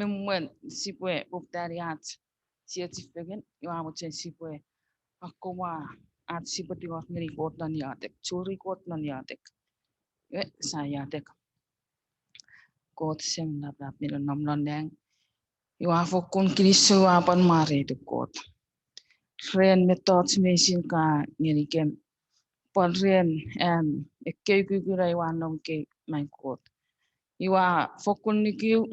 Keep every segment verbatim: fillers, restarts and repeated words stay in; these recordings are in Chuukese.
me mwen sipwe poputani ach chiechi fengen, iwe a mochen sipwe akkomwa ach sipwe tingor ngeni Kot non iotek, churi Kot non iotek. Iwe, sia iotek. Kot Semei lapalap mi nonnom non nang, iwe ua fokkun kinisou, ua pwan mwareituk Kot ren mettoch meinisin ka ngenikem, pwan ren am ekkei kukkun ai ua nom ikei, mai Kot. Iwe ua fokkun nikiu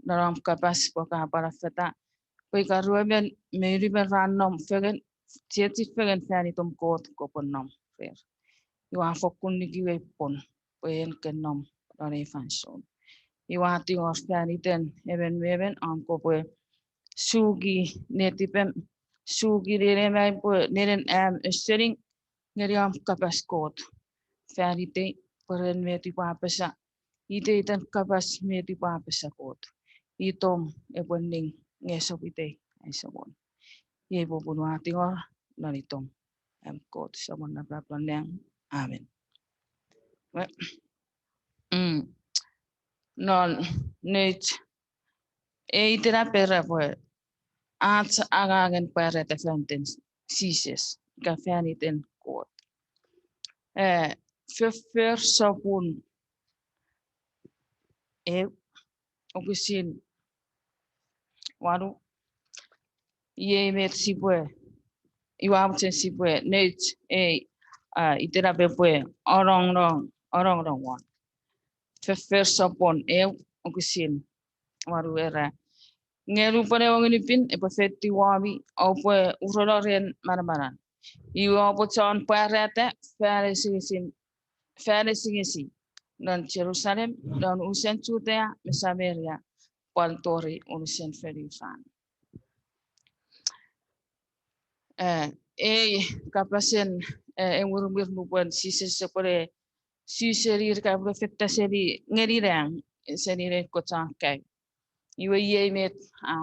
non om kapas pwe ka pwan affata pwe ika ruemon me unumon ra nom fengen, chiechi fengen fan itom Kot kopwe nom rer. Iwe ua fokkun nikiu ei pwon pwe en ke nom non ei fansoun. Iwe ua tingor fan iten emon me emon om kopwe suki netipem, suki nenemai pwe nenen am ausening ngeni om kapas Kot. Fan itei pwe ren met upwe apasa, iteiten kapas met upwe apasa Kot, itom epwe ning nge esap itei ai Samon. Iei popun ua tingor non itom am Kot Samon lapalap non nang. Amen. Non nouch ei itenap era pwe ach angangen pwarata fan iten Jises ika fan iten Kot. Eh, Foffor sopun eu, wokisin wanu. Iei met sipwe, iwe ua mochen sipwe nouch ei, ah, itenap epwe anongonong, anongonong won. Foffor sopun eu, wokisin wanu era, nge nupwen ewe Ngun mi Pin epwe feitiw womi, oupwe urono ren manamanan. Iwe oupwe chon pwarata fan asengesin, fan asengesin non Jerusalem, non unusen Judea me Samaria, pwan tori unusen fonufan. Eh, ei kapasen, eh, emwirimwir nupwen Jises epwene su senir ika epwene feita seni ngeni nang, seni noun kewe chon kaeo. Iwe iei met a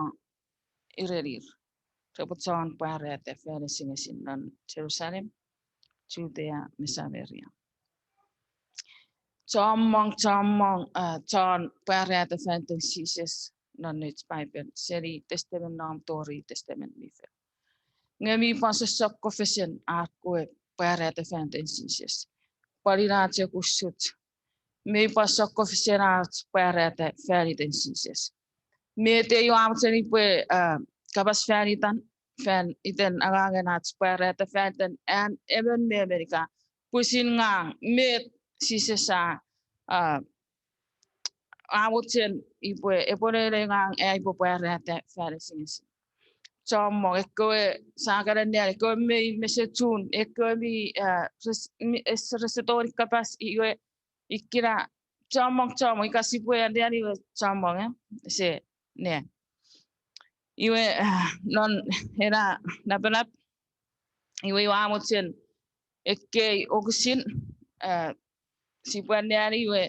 erenir. Repwe chon pwarata fan asengesin non Jerusalem, Judea me Samaria. Chommong, chommong, ah, chon pwarata fan iten Jises non nouch Paipel, seni Testament Nom tori Testament mi Fel. Nge mi pwan sossot ko fesen ar kewe pwarata fan iten Jises. Pwan ina chok usuch, mi pwan sossot ko fesen ach pwarata fan iten Jises. Met ei ua mochen upwe, ah, kapas fan itan, fan iten angangen ach pwarata fan iten an emon me emon ika pwisin ngang, met Jises a, ah, a mochen upwe, epwe nene ngang ai upwe pwarata fan asengesin. Chommong ekkewe, sa kan anneani ekkewe mei mesechun, ekkewe mi, ah, res-, mi, es-, rese tongeni kapas, iwe ikkena chommong, chommong ika sipwe anneani iwe chommong, eh, ese ne. Iwe, ah, non ena napanap, iwe ua mochen ekkei wokisin, ah, sipwe anneani iwe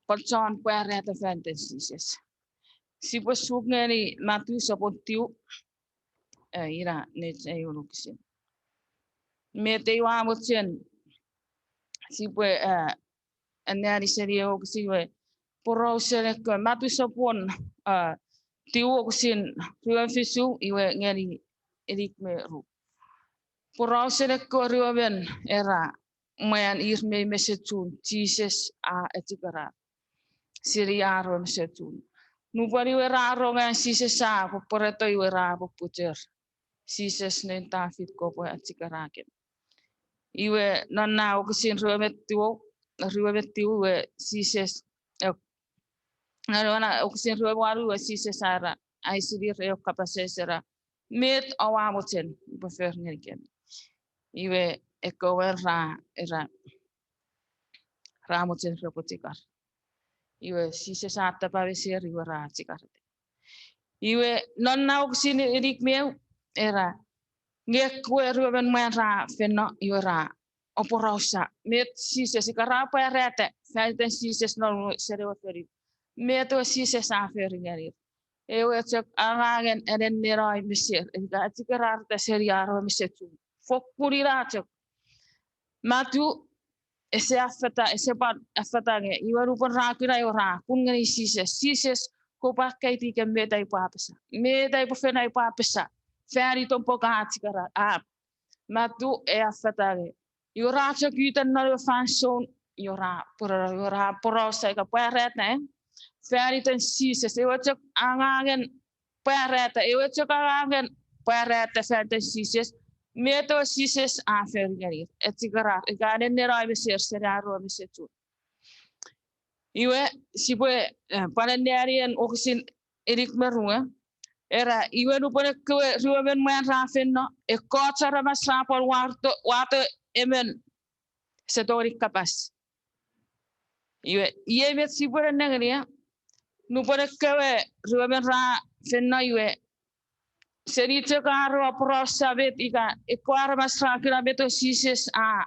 pwan chon pwarata fan iten Jises. Sipwe suk ngeni Matu sopun tiu, eh, ina nouch ei wokisin. Met ei ua mochen sipwe, eh, anneani seni ei wokisin iwe porausen ekkewe, Matu sopun, ah, tiu wokisin rue me fisu iwe ngeni inik me ru. Porausen ekkewe ruemon era mwan ir mei mesechun Jises a echikara seni ar we mesechun. Nupwen iwe ra rong an Jises a pwopworeto iwe ra popucher, Jises noun Tafit kopwe echikarakem. Iwe non na wokisin rue me tiu, rue me tiu iwe Jises, eh, non na wokisin rue me wanu iwe Jises a era, aisinir eu kapas eis era, met oua mochen upwe fori ngenikemi? Iwe ekkewe ra era, ra mochen repwe chikar. Iwe Jises a tapa meser iwe ra chikareta. Iwe non na wokisin inik me eu era, nge ekkewe ruemon mwan ra feino iwe ra aporausa met Jises, ika ra pwarata fan iten Jises non seni ewe fonu, met ewe Jises a fori ngenir. Ewe chok angangen anennenoi meser ika echikarata seni ar we mesechun. Fokkun ina chok. Matu ese affata, ese pwan affata nge iwe nupwen ra kuna iwe ra pun ngeni Jises, Jises, kopwe akkaiti ika met ai upwe apasa, met ai upwe fen ai upwe apasa fan itom pwe ka chikara, a, Matu e affata nge, iwe ra chok uta non ewe fansoun, iwe ra pwor-, iwe ra porausa ika pwarata fan iten Jises, ewe chok angangen pwarata, ewe chok angangen pwarata fan iten Jises, met ewe Jises a fori ngenir, echikara ika nenneno meser seni ar we mesechun. Iwe, sipwe, eh, pwan anneani en wokisin inik me rue. Era, iwe nupwen ekkewe ruemon mwan ra feino, ekkoch aramas ra pwan wato, wato emon ese tongeni kapas. Iwe, iei met sipwe nengeni, nupwen ekkewe ruemon ra feino iwe, seni chok ar we aporausa met ika ekkewe aramas ra kuna met ewe Jises a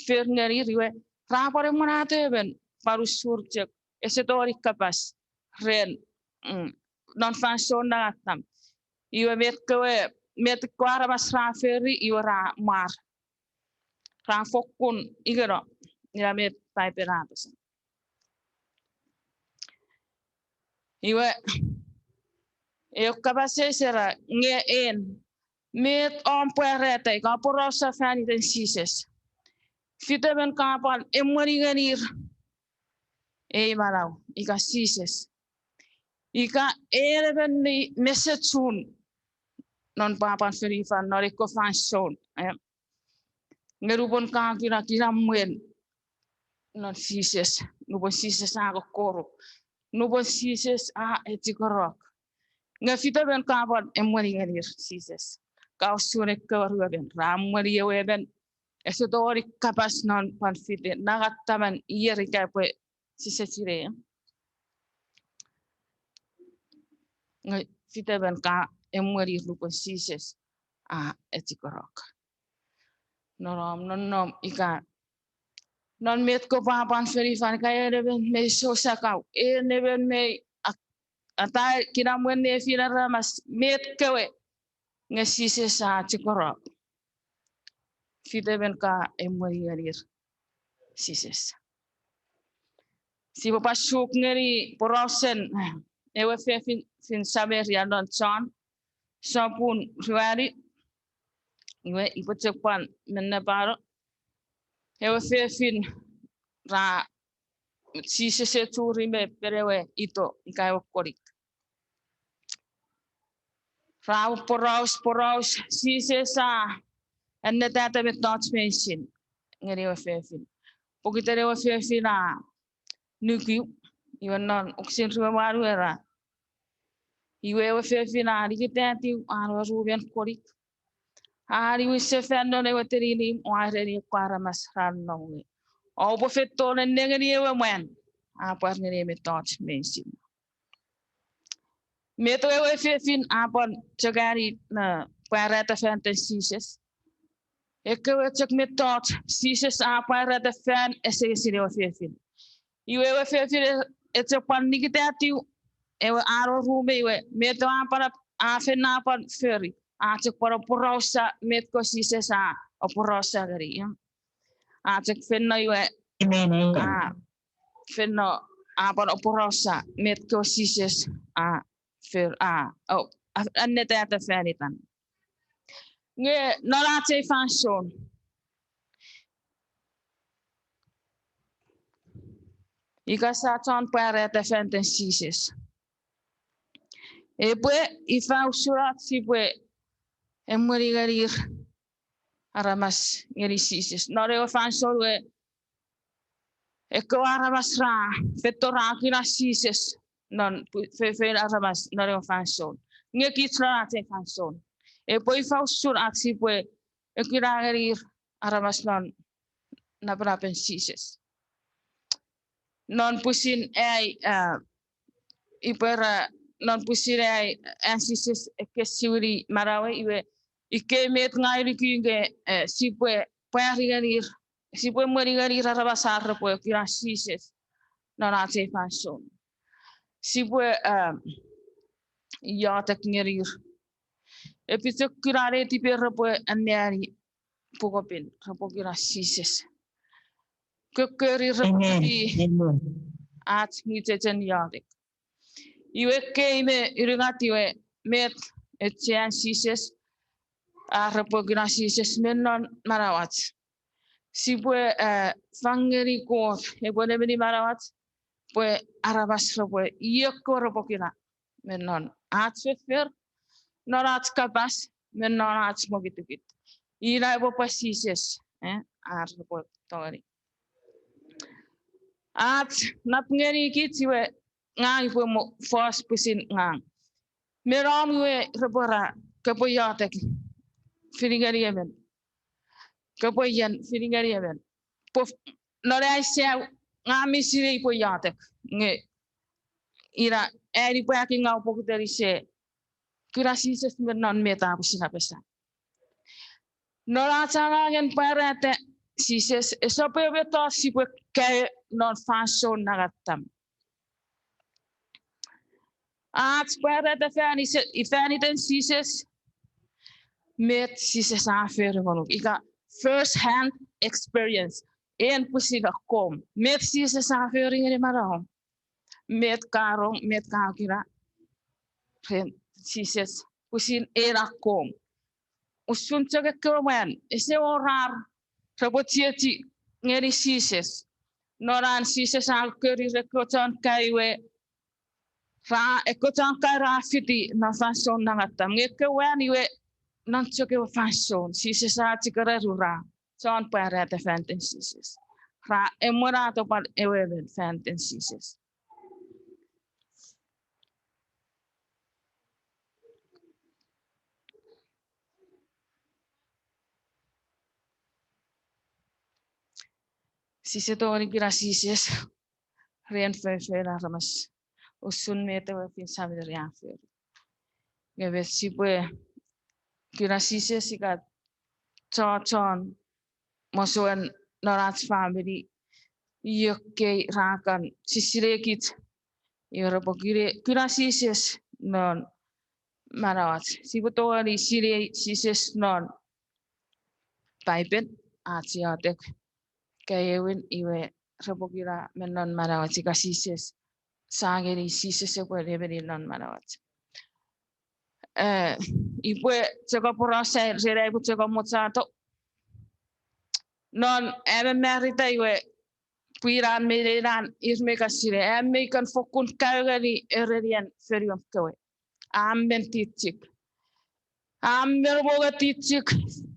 fori ngenir iwe, ra pwan emwenato emon pwan usur chok ese tongeni kapas ren, mm, non fansoun nangatam. Iwe met kewe, met ekkewe aramas ra fori iwe ra mwar. Ra fokkun ikeno, ina met Paipen a apasa. Iwe, eu kapas eis era, nge en, met om pwarata ika aporausa fan iten Jises? Fitemon ka pwan emweni ngenir ei manau ika Jises? Ika en emon mi mesechun non pwapwan fonufan non ekkewe fansoun, eh? Nge nupwen ka kuna kinamwen non Jises, nupwen Jises a kokkoruk, nupwen Jises a echikorok, nge fitemon ka pwan emweni ngenir Jises? Ka usun ekkewe ruemon ra emweni ewe emon ese tongeni kapas non pwan fite nangataman ier ika epwe sise sinei. Nge fitemon ka emwenir nupwen Jises a echikorok? Non om nonnom ika non met kewe pwapwan fonufan ika en emon mei sousakau, en emon mei ak-, atai kinamwen nefin aramas, met kewe, nge Jises a echikorok, fitemon ka emweni ngenir Jises? Sipwe pwan suk ngeni porausen ewe fefin, fin Samaria non John sopun ruanu. Iwe, upwe chok pwan mennepano ewe fefin ra, Jises e churi me pen ewe ito ika ewe konik. Ra poraus, poraus, Jises a annetata mettoch meinisin ngeni ewe fefin. Pokiten ewe fefin a nuku, iwe non wokisin rue me wanu era, iwe ewe fefin a nikitatiw an we rumen konik, a niwin sefan non ewe teninim, o a ereni ekkewe aramas ra nonnom, oupwe feito nennengeni ewe mwan a pwar ngeni mettoch meinisin. Met ewe fefin a pwan chok ani, eh, pwarata fan iten Jises? Ekkewe chok mettoch Jises a pwarata fan asengesin ewe fefin. Iwe ewe fefin e, e chok pwan nikitatiw ewe an we rume iwe, met ewe a pwan, a fen a pwan fori, a chok pwan aporausa met kewe Jises a aporausa ngeni. A chok feino iwe, a feino a pwan aporausa met kewe Jises a for, a, o, a, annetata fan itan. Nge non ach ei fansoun, ika sa chon pwarata fan iten Jises, epwe ifa usun ach sipwe emweni ngenir aramas ngeni Jises non ewe fansoun we ekkewe aramas ra feito ra kuna Jises non pw-, fe-, fefein aramas non ewe fansoun, nge kich non ach ei fansoun, epwe ifa usun ach sipwe kuna ngenir aramas non napanapen Jises? Non pwisin ai, a, ipwe ra, non pwisin ai, an Jises ekkesiwini manauei, iwe, ikkei met ngang ua nuku nge, e, sipwe pwari ngenir, sipwe emweni ngenir aramas ar repwe kuna Jises non ach ei fansoun. Sipwe, a, iotek ngenir. Epwe chok kuna netiper repwe anneani pukopin, repwe kuna Jises. Kokkori repwe fiti ach mwichechen iotek. Iwe kei me unungat iwe met auchean Jises, ar repwe kuna Jises me non manauach. Sipwe, eh, fang ngeni Kot epwe nemeni manauach, pwe aramas repwe, ioko repwe kuna me non ach foffor, non ach kapas, me non ach mokutukut. Ina epwe pwa Jises, eh, ar repwe tongeni. Ach nap ngeni kich iwe ngang upwe mo fos pwisin ngang. Me nom iwe repwe ra, kopwe iotek fini ngeni emon. Kopwe ien fini ngeni emon. Pwe non ai sau, ngang mi sinei upwe iotek. Nge ina ai nipwakingaw pokiten ise kuna Jises me non met a pwisin apasa. Non ach angangen pwarata Jises, esap ewe mettoch sipwe kaeo non fansoun nangattam. Ach pwarata fan ise-, fan iten Jises, met Jises a fori ngonuk. Ika first hand experience, en pwisin akkom. Met Jises a fori ngeni manauom. Met ka rong, met ka kuna ren Jises pwisin en akkom. Usun chok ekkewe mwan, ese wor ar repwe chiechi ngeni Jises. Non an Jises a kokkori ekkewe chon kaeo, ra, ekkewe chon kaeo ra fiti non fansoun nangattam. Nge ekkewe mwan iwe non chok ewe fansoun Jises a chikararu ra chon pwarata fan iten Jises. Ra emwenato pwan ewe emon fan iten Jises. Sise tongeni kuna Jises ren feinfeino aramas usun met ewe fin Samaria a fori. Nge met sipwe kuna Jises ika chochon mosoen non ach famini, iwe ekkei ra kan sisinei kich, iwe repwe kuna, kuna Jises non manauach. Sipwe tongeni sinei Jises non Paipen, ach iotek, kaewin, iwe repwe kuna me non manauach ika Jises, sa ngeni Jises epwe nemeni non manauach. Eh, upwe chok aporausa ren ai upwe chok amochato. Non am mamarita iwe pwinan me inan ir me kan sinei, am me kan fokkun kaeo ngeni erenien fonuom kewe. Am men tichik. Am men mongo tichik,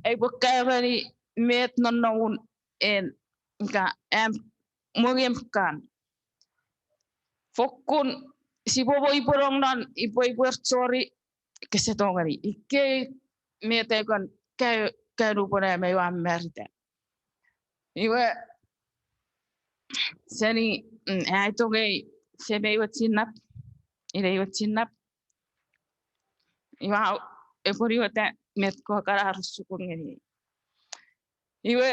aipwe kaeo ngeni met nonnomun en, ika am mongem kan. Fokkun sipwe mo ipwe rong non, ipwe, ipwe chori, kese tongeni. Ikkei met ai kan kaeo, kaeo nupwen am aua mamarita. Iwe, seni, mm, ai tongei semei we chinnap, inei we chinnap. Iwe, epwe niweta met ko kan ar sukun ngeni. Iwe,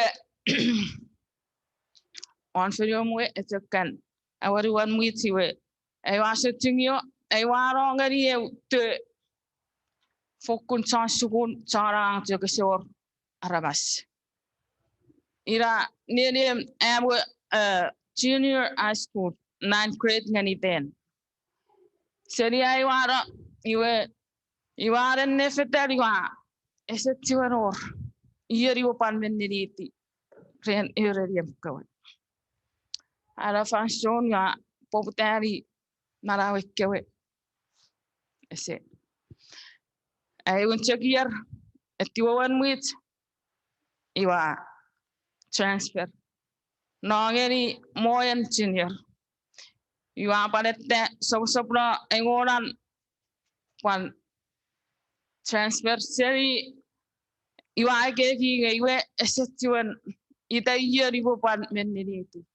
won fonuom we, echok kan, aua wor wan mwich iwe, aua sochungio, aua no ngeni eu to fokkun chon sukun, chon angang chok ese wor aramas. Ina nenien am we, eh, junior high school, ninth grade ngeni ten. Seni aua no, iwe, iwe a nennefetan iwe, ese chiwen wor ion upwe pwan men neniti ren ereniem kewe. Ena fansoun iwe a poputani manauei kewe. Ese. Aewin chok ier, etiwa wan mwich, iwe a transfer. No ngeni Moen Junior. Iwe a pwan ete soposopno engonan pwan transfer seni iwe a ekieki nge iwe ese chiwen ita ion upwe pwan men neniti.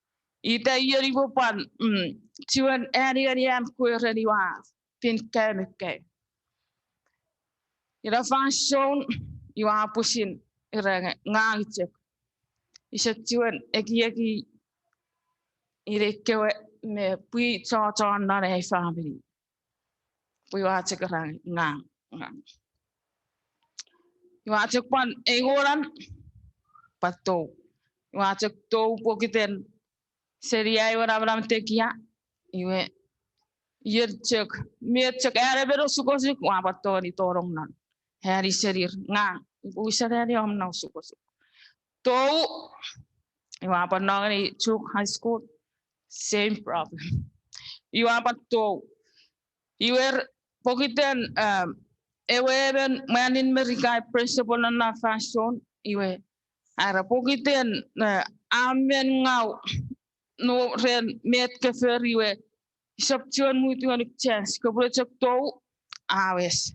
Ita ion upwe pwan, mm, chiwen ani ngeni am kwe ren iwe a pin kae me kae. Ina fansoun iwe a pwisin ira nge ngang chok. Ise chiwen ekieki inei kewe me pwi chochon non ai famini. Pwe iwe a chok ira ngang, ngang. Iwe a chok pwan engonan, pwan tou. Iwe a chok tou pokiten seni ai we namanam tekia, iwe Iei chok, met chok an emon osukosuk, ua pwan tongeni tonong non. Ani senir, ngang, upwe wisen ani om na osukosuk. Tou, ua pwan no ngeni Chuuk High School, same problem. Ua pwan tou. Iwe, pokiten, um, ewe emon mwanin Merika principal non na fansoun, iwe, era pokiten, eh, a men ngau, no ren met ke fori iwe, isap chiwen mut ngonuk chance, kopwe chok tou, a wes.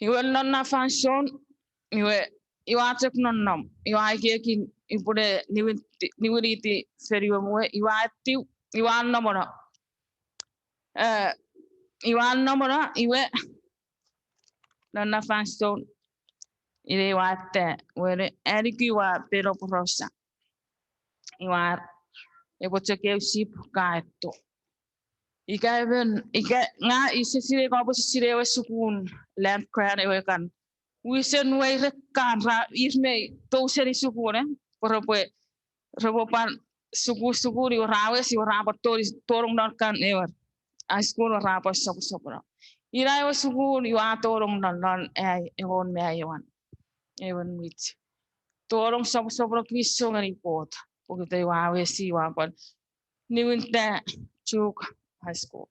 Iwe non na fansoun, iwe, iwe a chok nonnom, iwe a ekieki upwene niwiniti, niwiniti feni ewe muu, iwe a tiu, iwe a nomono. Eh, iwe a nomono, iwe, non na fansoun, ine iwe a ata, wene, aniki ua peno porausa. Iwe, epwe chok eu sip ka eto. Ika emon, ika nga ise sinei kopwe sinei ewe sukun, land grant ewe kan. Wisen weire kan ra ir mei tou seni sukun, eh? Pwe repwe, repwe pwan sukun, sukun, iwe ra wes, iwe ra pwan tonong non kan ewe high school, ra pwan soposopono. Ina ewe sukun, iwe a tonong non, non ai, engon me ai ewan. Ewen mwich. Tonong soposopono kinisou ngeni Kot. Pokiten iwe a wes, iwe a pwan niwinta Chuuk High School.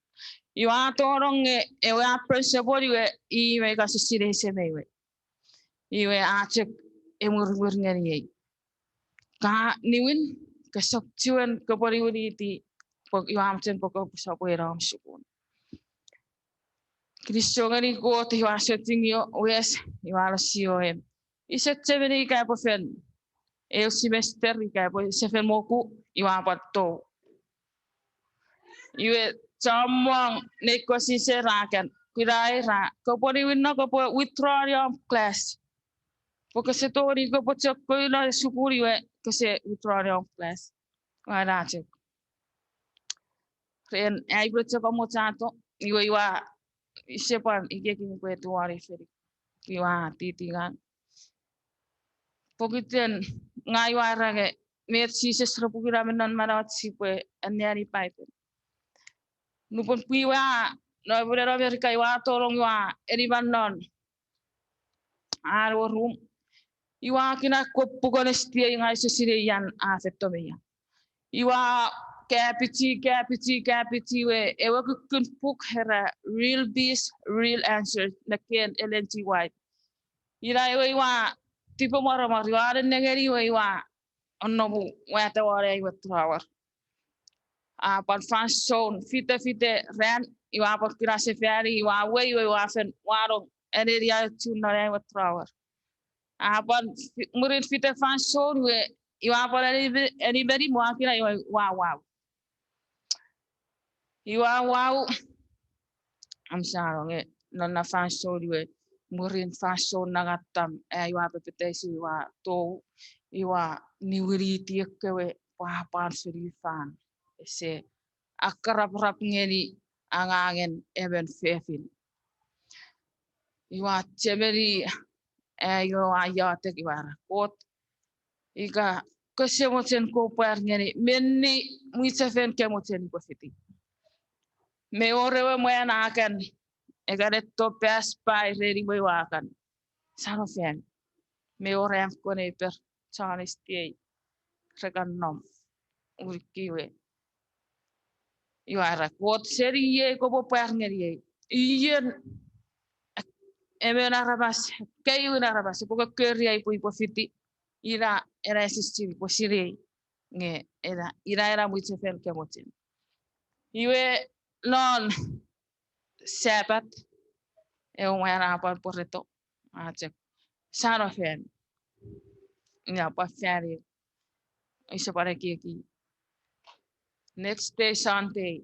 Iwe a tonong nge ewe a principal iwe i me ika ese sinei semei we. Iwe a chok emwirimwir ngeniei. Ka niwin, kesap chiwen kopwe niwiniti, pwe iwe a mochen pwe kopwe sopweno om sukun. Kinisou ngeni Kot iwe a setinio wes, iwe a no sioem. Ise chemeni ika epwe fen eu semester ika epwe sefen moku, iwe a pwan tou. Iwe chommong nei kosise ra kan, kunaei ra, kopwe niwinno kopwe withdraw om class. Pwe kese tongeni kopwe chok kouno sukun iwe kese withdraw om class. Ua na chok. Ren ai pwe chok amochato, iwe iwe, ise pwan ikeki pwe tuwari feri. Iwe titi ngang. Pokiten ngang iwe era nge met Jises repwe kuna me non manauach sipwe anneani Paipen. Nupwen pwi we a, no pwe no Merika iwe a tonong iwe a eniman non an ewe rum. Iwe a kuna ekkewe puken S D A ngang ise sinei ian a feito me ia. Iwe a kapiti, kapiti, kapiti we ewe kukkun puk era Real Peace, Real Answers, nekken Ellen G. White. Ina ewe iwe a tipemwaramwar, iwe a nennengeni iwe iwe a onnomu wata won ai we drawer. A pwan fansoun, fite fite ran, iwe a pwan kuna sefani, iwe a wei, iwe iwe a fen wanong, aneni a chun non ai we drawer. A pwan fi-, mwirin fite fansoun, iwe, iwe a pwan ani, ani meni mo a kuna, iwe, iwe a wau. Iwe a wau, am sano nge, non na fansoun iwe, mwirin fansoun nangattam, a iwe a pepetaisi iwe a tou, iwe a niwiniti ekkewe pwapwan fonufan. Ese, akkaraprap ngeni angangen emon fefin. Iwe a chemeni, a iwe a iotek iwe a era, Kot, ika kose mochen kopwe pwar ngeni menni mwichefen ke mochen upwe fiti. Me wor ewe mwan a kan, e kan etto pass by reni we iwe a kan, sano fan. Me wor am konei per chon S D A re kan nom. Uriki we. Iwe a era, Kot seni iei kopwe pwar ngeniei. Ien emon aramas, keiun aramas, epwe kokkori ai pwe upwe fiti. Ina ena esisin pwe sinei. Nge ena, ina ena mwichefen ke mochen. Iwe non Sapat, ewe mwan a pwan pworeto, a chok, sano fan. Ina pwan fan, ise pwan ekieki. Next day, Sunday.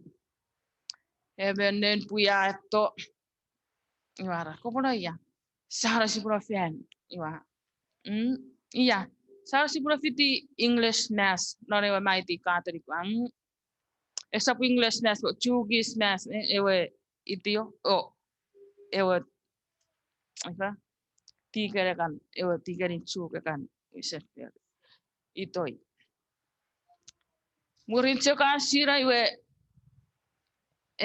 Emon noun pwi a etto. Iwe a era, kopwe no ia? Sano sipwe no fan. Iwe, mm, ia. Sano sipwe no fiti English mass non ewe Mighty Catholic, mm. Esap English mass, o Chuukese mass, e, ewe itio, o, ewe, ifa, tiken ekan, ewe tikenin Chuuk ekan, ise fori itoi. Mwirin chok a sina iwe,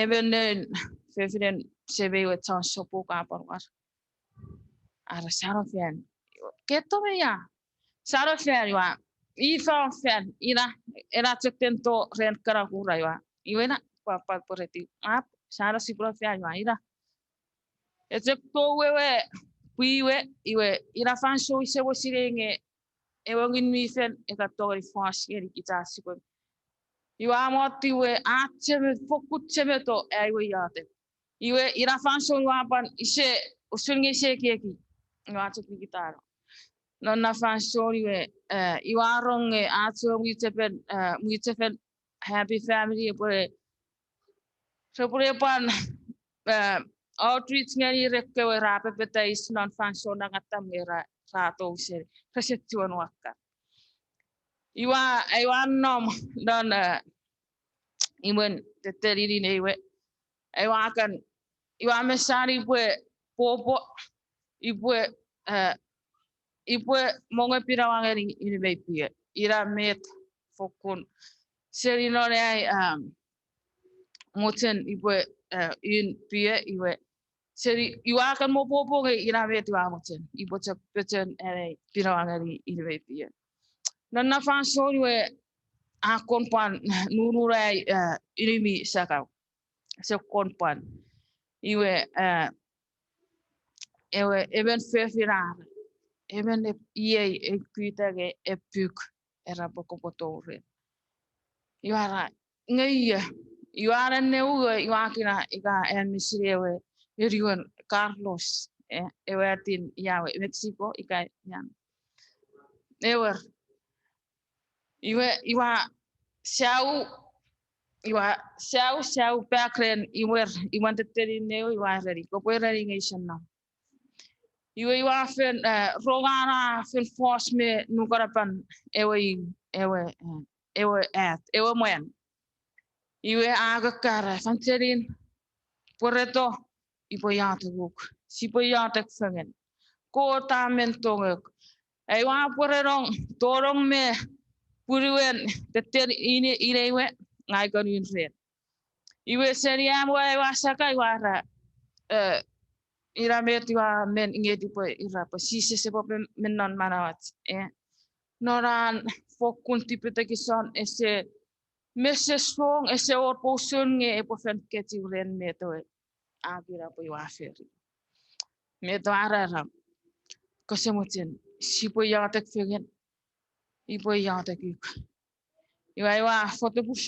emon noun fefinen semei we chon sopuk a pwan war, are sa no fan. Keto me ia? Sa no fan, iwe, ifa fan, ina, ena chok ten to ren kana kura, iwe, iwe ina pwan pwan pwereti, ap, sa no sipwe no fan, iwe ina. E chok tou ewe pwi we, iwe ina fansoun ise mo sinei nge ewe Ngun mi Fel e kan tongeni fos ngeni kich ach sipwe. Iwe a mot iwe a cheme, fokkun chemeto ai we iotek. Iwe ina fansoun iwe a pwan ise, usun nge ise ekieki, iwe a chok nikitano. Non na fansoun iwe, eh, iwe a rong nge ach ewe mwichefen, eh, mwichefen Happy Family epwe, repwe pwan, eh, outreach ngeni ekkewe ra papatais non fansoun nangatam nge ra, ra tou seni, rese chiwen wakkar. Iwe, iwe a nom non, eh, imwen tettenin inei we. Iwe a kan, iwe a mesani pwe popo, ipwe, eh, ipwe mongo pinawa ngeni inei we pie. Ina met fokkun seni non ai, um, mochen ipwe, eh, in pie iwe. Seni iwe a kan mo popo nge ina met iwe a mochen. Ipwe chok pechen ai pinawa ngeni inei we pie. Non na fansoun iwe a kon pwan nunun ai, eh, inei mi sakau. Se kon pwan. Iwe, eh, ewe, emon fefin a, emon ep-, iei e kuta nge epuk, era pwe kopwe tou ren. Iwe a ra, nge ie, iwe a nenne uwe, iwe a kuna ika an mi sinei ewe, eniwen Carlos, eh, ewe atin ia we Mexico, ika ian. Ewer. Iwe, iwe, sau, iwe, sau, sau pak ren, iwe, iwe tettenin inei we, iwe ereni, kopwe ereni nge ise nom. Iwe, iwe a fen, eh, rongana fen fos me nukanapan ewe, ewe, eh, ewe at, ewe mwan. Iwe a kokkara, Evangeline, pwereto, ipwe iotekuk. Sipwe iotek fengen. Kot a men tongok. Iwe a pwerenong, tonong me punuen tetten ine, inei we, ngang kon un ren. Iwe seni am we iwe a saka iwe a ra, eh, ina met iwe a men ingeti pwe ira pwe Jises epwe men, men non manauach, eh. Non an fokkun tipetekison ese, mese song ese wor pousun nge epwe fen kechiw ren met ewe a kuna pwe iwe a fori. Met ewe a ra, kose mochen, sipwe iotek fengen, ipwe iotekuk. Iwe iwe a fotopuk,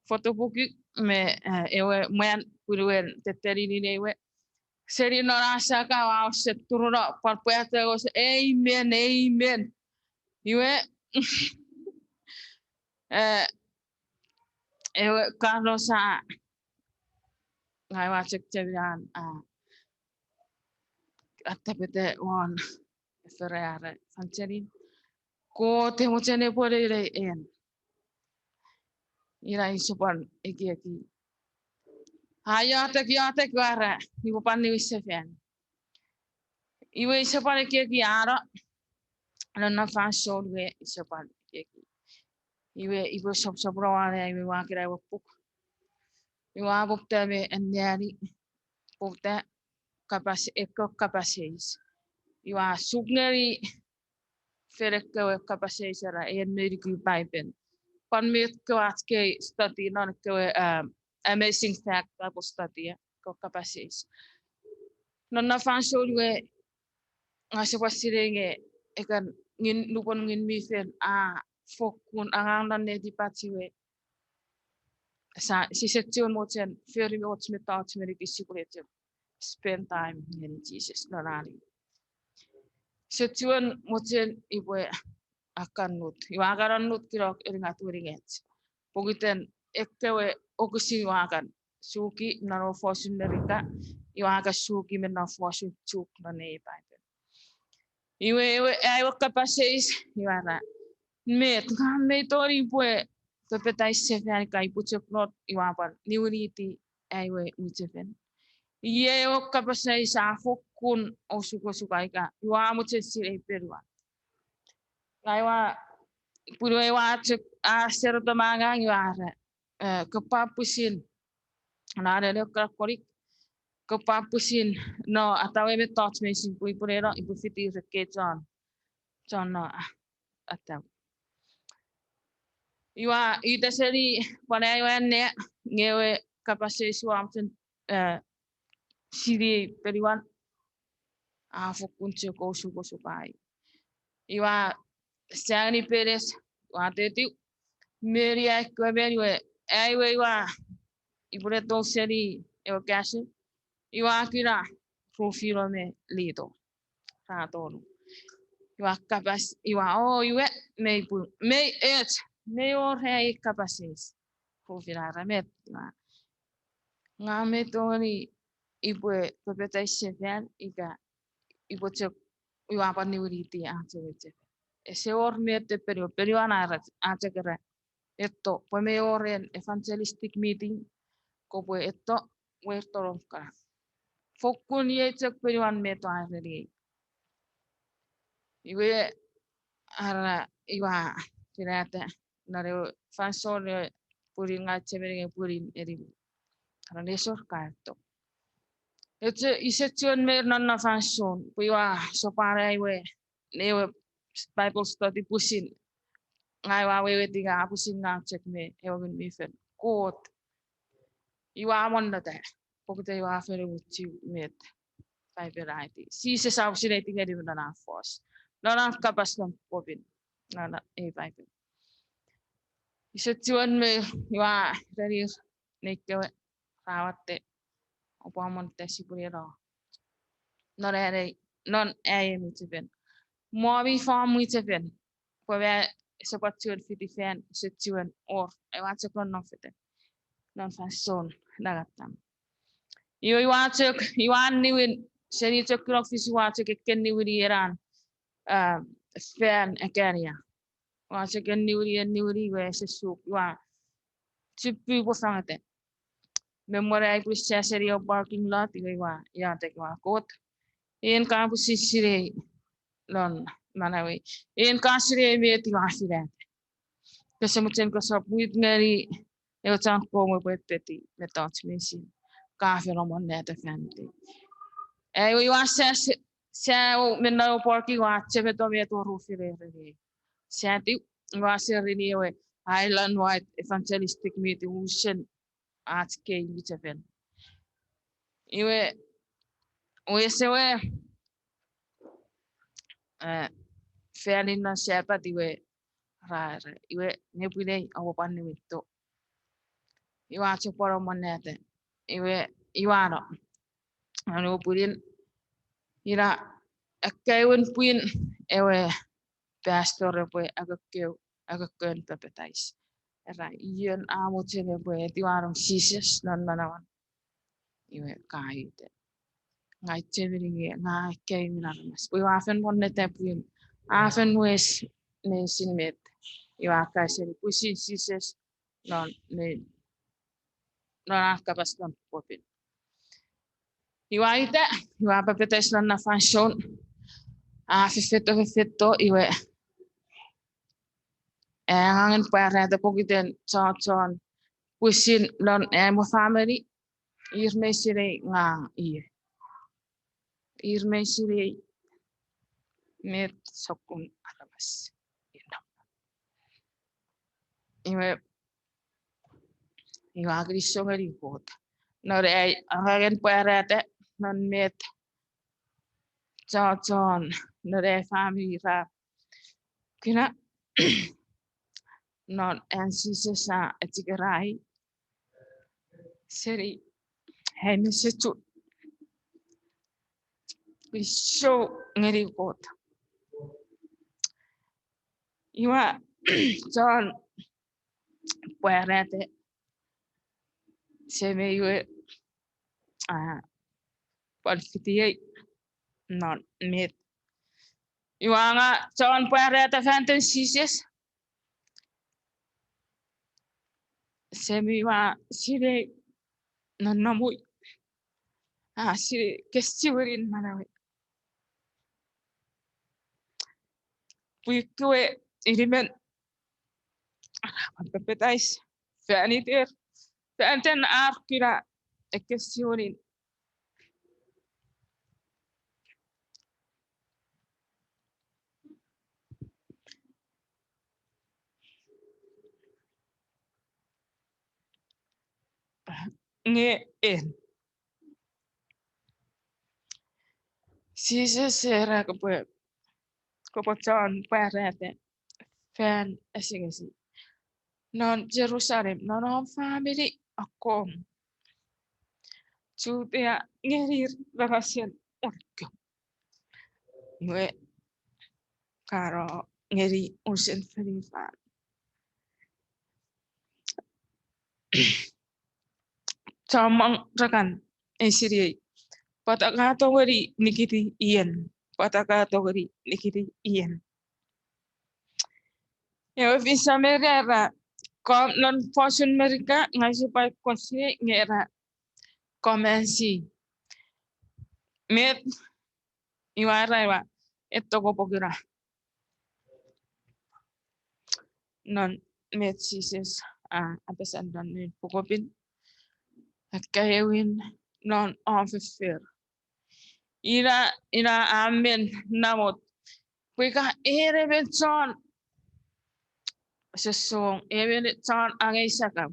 fotopukuk me, eh, ewe mwan punuen tettenin inei we. Seni non a saka a ose turuno pwan pwata ose, amen, amen. Iwe, eh, ewe Carlos a, ngang ua chok chemian, a, atapete won, fere are, Evangeline. Kot e mochen epwe lei en. Ina ise pwan ekieki. A iotek, iotek wara, ipwe pwan niwin sefan. Iwe ise pwan ekieki a no, non na fansoun we ise pwan ekieki. Iwe, ipwe sopsop ro wane, iwe ua kira ewe puk. Iwe a poputa me anneani, poputa kapas, ekkewe kapas eis. Iwe a suk ngeni fen ekkewe kapas eis era, en me nuku Paipen. Pwan met kewe ach kei study non ekkewe, um, Amazing Fact Bible Study, eh, ekkewe kapas eis. Non na fansoun we, ngang use pwan sinei nge, ekan, ngun, nupwen Ngun mi Fel a fokkun angang non netipach we, sa, sise chiwen mochen fori och mettoch me nukun sipwe chok spend time ngeni Jises non an. Se chiwen mochen ipwe akkannut. Iwe a kan annut kinok unungat unungat. Pokiten ekkewe wokisin iwe a kan suki non ewe fosun Merika, iwe a kan suki me non fosun Chuuk non ei Paipen. Iwe, iwe, a ewe kapas eis, iwe ra, met, ngang mei tongeni pwe papatais sefan ika ipwe chok not, iwe a pwan niwiniti ai we mwichefen. Iei ewe kapas eis a fokkun osukosuk ika, iwe a mochen sinei ponuan. Ngang ua, pun iwe ua chok, a seroto me ngang iwe a ra, eh, kopwe pwisin Non ena konik, kopwe pwisin no atawe mettoch meinisin pwe ipwe ne no, ipwe fiti ekkei chon, chon no, a, ataw. Iwe ita seni pwan ai we anneani nge ewe kapas eis ua mochen, eh, sinei ponuan, a fokkun chok osukosuk ai. Iwe, sangeni penes, ua tetiw, meni ai kewe meni we, ai we iwe, ipwe ne tou seni ewe kasin, iwe a kuna Rufino me Lito ra tonu. Iwe a kapas, iwe o, iwe, mei pung, mei och, mei wor ai kapas eis. Rufino a era met, iwe, ngang mi tongeni ipwe papatais sefan ika ipwe chok, iwe a pwan niwiniti a chok eche. Ese wor met e ponuan, ponuan a, a chok era, etto, pwe mei wor en evangelistic meeting, kopwe etto, weirto non kana. Fokkun iei chok ponuan met a ereniei. Iwe, ara, iwe, finata, non ewe fansoun ewe pwinin ngang chemeni nge pwinin eni. Ara nesor kaeto. Eche, ise chiwen mei nonnom fansoun, pwe iwe sopwara iwe, ne ewe Bible study pwisin. Ngang ua weweiti nge a pwisin ngang chok me ewe Ngun mi Fel. Kot. Iwe a monnota. Pokiten iwe a fen muchiw met Bible a aiti. Jises a pwisin aiti ngeni non an fos. Non an kapas non popun. Non ei Bible. Ise chiwen me iwe a erenir nei kewe ra watte, oupwe monnota sipwe ne no. Non ai, non ai mwichefen. Mwo mi fo mwichefen. Pwe ma ese pwan chiwen fiti fan, ese chiwen wor, ewe a chok nonnom fetan. Non fansoun nangattam. Iwe iwe a chok, iwe a niwin, seni chok kunok fis iwe a chok ekken niwini enan, ah, fan ekkania. Ua chok en niwini, en niwini, iwe ese suk, ua chipu pwe fangeta. Me mwen ai pwisin saseni ewe parking lot, iwe ua iotek ua Kot, en ka pwisin sinei non manauei. En ka sinei met ua finata. Kose mochen kosap wit ngeni ewe chon kom epwe peti mettoch meinisin ka fen monnota fan itei. Iwe ua sa, sa, sa, me non ewe parking ua chemeto met Rufino a ereniei. Sa tiw, ua serini ewe Island Wide Evangelistic Meeting unusen ach kei mwichefen. Iwe, wes ewe, eh, fanin non Sapat iwe ra, ra, iwe nepwinei oupwe pwan niwinto. Iwe a chok pwan monnota. Iwe, iwe a no. Anu pwinin, ina, ekkewin pwin ewe pastor epwe akekkew, akekkewe papatais. Era ion a mochen epwe etiwanong Jises non manauan. Iwe ka ite. Ngang chemeni nge, ngang ekkei mi aramas. Pwe iwe a fen monnota pwin. A fen wes meinisin met. Iwe a kaiseni pwisin Jises non me, non an kapas non popun. Iwe a ita, iwe a papatais non na fansoun. A fefeto, fefeto, iwe a angangen pwarata pokiten chochon pwisin non ai mo famini, ir mei sinei ngang ie. Ir mei sinei met sokkun aramas. Iwe, iwe a kinisou ngeni Kot non ai angangen pwarata non met chochon non ai famini ra kuna non an Jises a echikara ai seni ai mesechun. Kinisou ngeni Kot. Iwe chon pwarata semei we, a, pwan fitiei non met. Iwe ngang chon pwarata faniten Jises. Semei we a sinei nonnomui. A sinei kesiwinin manauei. Pwii kewe inimen ra pwan papatais fan iter, faniten ar kuna ekkesiwinin. Nge en. Jises era kopwe, kopwe chon pwarata fan asengesin non Jerusalem, non om famini akkom. Jutea ngenir manasen orko. Iwe, karo ngeni unusen fonufan. Chommong ra kan eisiniei, pwata ka tongeni nikiti ien? Pwata ka tongeni nikiti ien? Ewe fin Sameria era, kom non fosun Merika, ngang use pwan kon sinei, nge era, come and see. Met, iwe era, iwe, etto kopwe kuna. Non met Jises a apasa non ei pukopin, akkaewin non om foffor. Ina, ina a men namot. Pwe ika en emon chon sosong, emon chon angei sakau,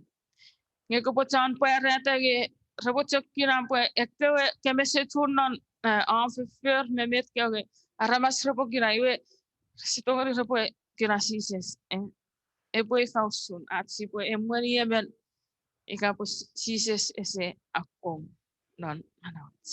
nge kopwe chon pwarata nge repwe chok kuna pwe ekkewe kemesechun non, eh, om foffor me met kewe aramas repwe kuna, iwe, rese tongeni repwe kuna Jises, eh. Epwe ifa usun ach sipwe emweni emon ika pwe Jises ese akkom non manauach?